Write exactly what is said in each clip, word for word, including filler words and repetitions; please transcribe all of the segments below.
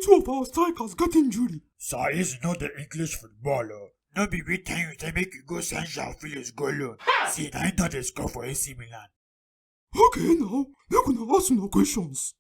Two of our strikers get injury. Sir, is not the English football o. No be we tell you say make you go send João Felix go loan. See, na him don dey score for A C Milan. Okay now, make una ask una questions.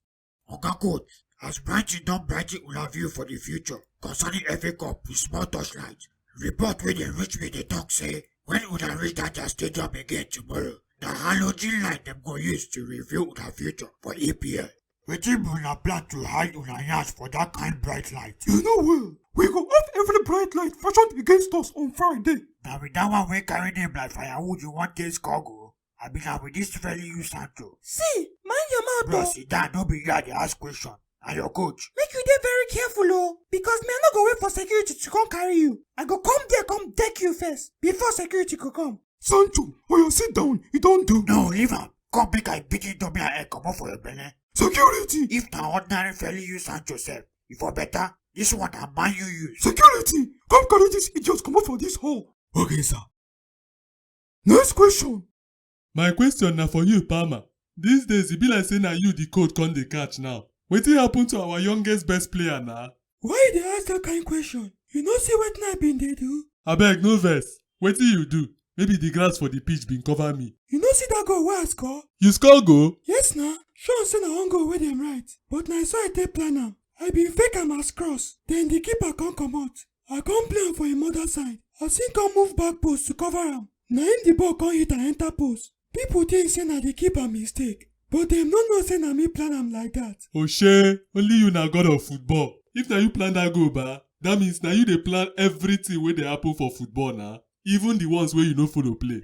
Oga Coach, as Brighton don brighten una view for the future concerning F A Cup with small torchlight, report wey dey reach me dey talk say when una reach that their stadium again tomorrow, na halogen light dem go use to reveal una future for E P L. Wetin be una plan to hide una yansh for that kind bright light? You know well, we go off every bright light fashioned against us on Friday. Na with that one wey carry name like firewood you wan take score goal? Abi na with this Feliu Sancho? See, mind your mouth. Bro, o. Sit down, no be you I dey ask question. Na your coach. Make you dey very careful o, because me I no go wait for security to come carry you. I go come there come deck you first before security go come. Sancho, oya sit down, e don do. No, leave am. Come make I beat you double and head comot for your belle. Security! If na ordinary Feliu Sancho sef, e for better. This one na Man U use. Security! Come carry this idiot comot for this hall. Okay, sir. Next question. My question na for you, Palmer. These days, e be like say na you the code come dey catch now. Wetin happen to our youngest best player na? Why you dey ask that kind question? You no see wetin I been dey do? Abeg, no vex. Wetin you do? Maybe the grass for the pitch been cover me. You no see that goal wey I score? You score goal? Yes na. Sure say na one goal wey dem write, but na so I take plan am. I been fake am as cross, then the keeper come comot. I come play am for him other side. As him come move back post to cover am, na him the ball come hit and enter post. People think say na the keeper mistake, but dem no know say na me plan am like that. Oshe, only you na god of football. If na you plan that goal, ba, that means na you dey plan everything wey dey happen for football na, even the ones wey you no follow play.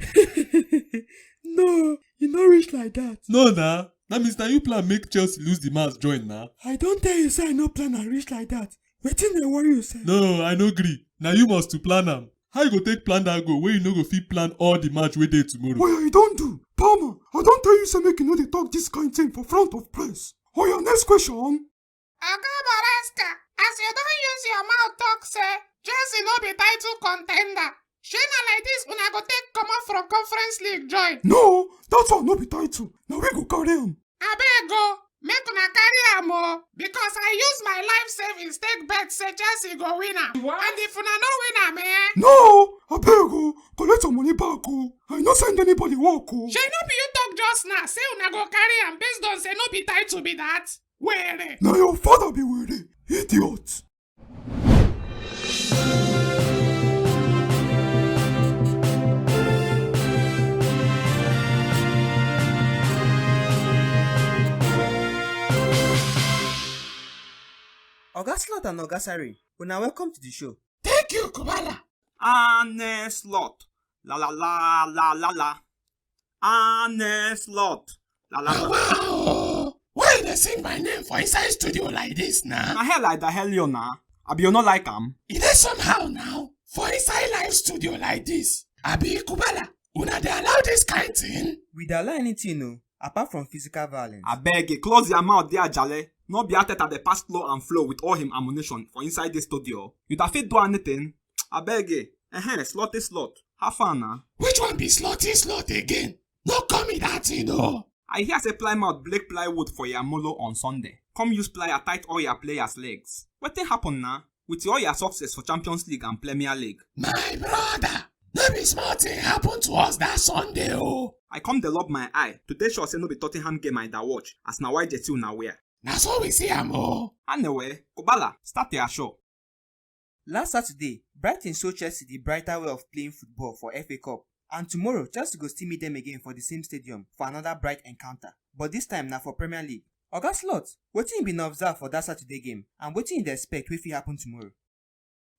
No, e no reach like that. No na, that means na you plan make Chelsea lose the match join na. I don tell you say I no plan am reach like that. Wetin dey worry you sef? No, I no gree. Na you must to plan am. How you go take plan that goal wey you no go fit plan all the match wey dey tomorrow? Oya, you don do. Palmer, I don tell you say make you no dey talk this kind thing for front of press. Oya, next question. Oga Maresca, as you don use your mouth talk say Chelsea no be title contender, shey na like this una go take comot from Conference League join? No, that one no be title. Na we go carry am. Abeg o, make una carry am o, because I use my life savings take bet say Chelsea go win am. What? And if una no win am, eh? No, abeg o, collect your money back o. I no send anybody work o. Shey no be you talk just now say una go carry am based on say no be title be that? Were. Na your father be were, idiot. Oga Slot and Oga Sari, una welcome to the show. Thank you, Kubala. Honest Lot. La la la la la la. Honest Lot. La la la. Wow! Why you dey sing my name for inside studio like this na? Na hell I da hell you na. Abi you no like am? E dey somehow now. For inside live studio like this. Abi Kubala, una dey allow this kind thing? We dey allow anything o, apart from physical violence. Abeg, close your mouth there, Jale. No be Arteta dey pass slow and flow with all him ammunition for inside this studio. You da fit do anything? Abeg, eh, eh, slotty slot. How far na? Which one be slotty slot again? No call me that thing o. I hear say Plymouth break plywood for your molo on Sunday. Come use plier tight all your players' legs. Wetin happen na? With all your success for Champions League and Premier League. My brother, no be small thing happen to us that Sunday o. I come dey lob my eye to dey sure say no be Tottenham game I da watch, as na white jersey una wear. Na so we see am o. Anyway, Kubala, start your show. Last Saturday, Brighton show Chelsea the brighter way of playing football for F A Cup, and tomorrow Chelsea go still meet them again for the same stadium for another bright encounter, but this time na for Premier League. Oga Slot, wetin you been observe for that Saturday game, and wetin you dey expect wey fit happen tomorrow?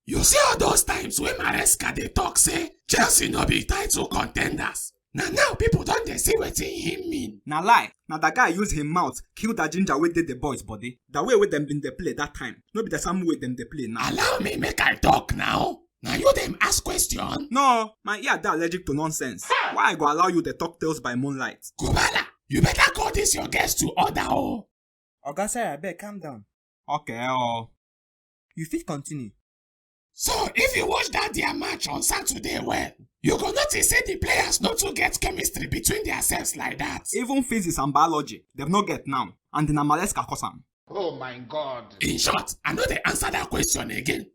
You see all those times wey Maresca dey talk say Chelsea no be title contenders? Na now people don dey see wetin him mean. Na lie. Na that guy use him mouth kill that ginger wey dey the boys body. The way wey dem been dey play that time, no be the same way dem dey play now. Allow me make I talk now. Na you dem ask question? No, my ear dey allergic to nonsense. Why I go allow you dey talk tales by moonlight? Kubala, you better call this your guest to order o. Oga Sir, abeg calm down. Okay o. You fit continue. So, if you watch that their match on Saturday well, you go notice say the players no too get chemistry between themselves like that. Even physics and biology, dem no get now, and na Maresca cause am. Oh my God. In short, I no dey answer that question again.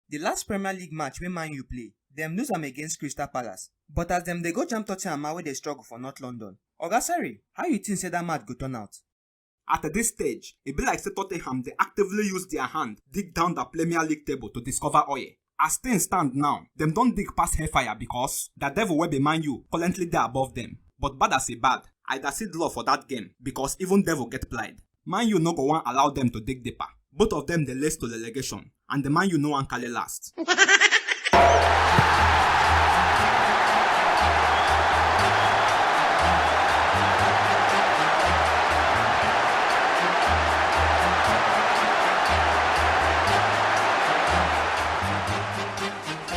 The last Premier League match wey Man U play, dem lose am against Crystal Palace. But as dem dey go jam Tottenham wey dey struggle for North London, Oga Sarri, how you think say that match go turn out? At this stage, e be like say Tottenham dey actively use their hand dig down the Premier League table to discover oil. As things stand now, dem don dig pass hellfire because the devil wey be Man U currently dey above them. But bad as e bad, I da see draw for that game because even devil get pride. Man U no go wan allow them to dig deeper. Both of them dey race to relegation, and the Man U no wan carry last.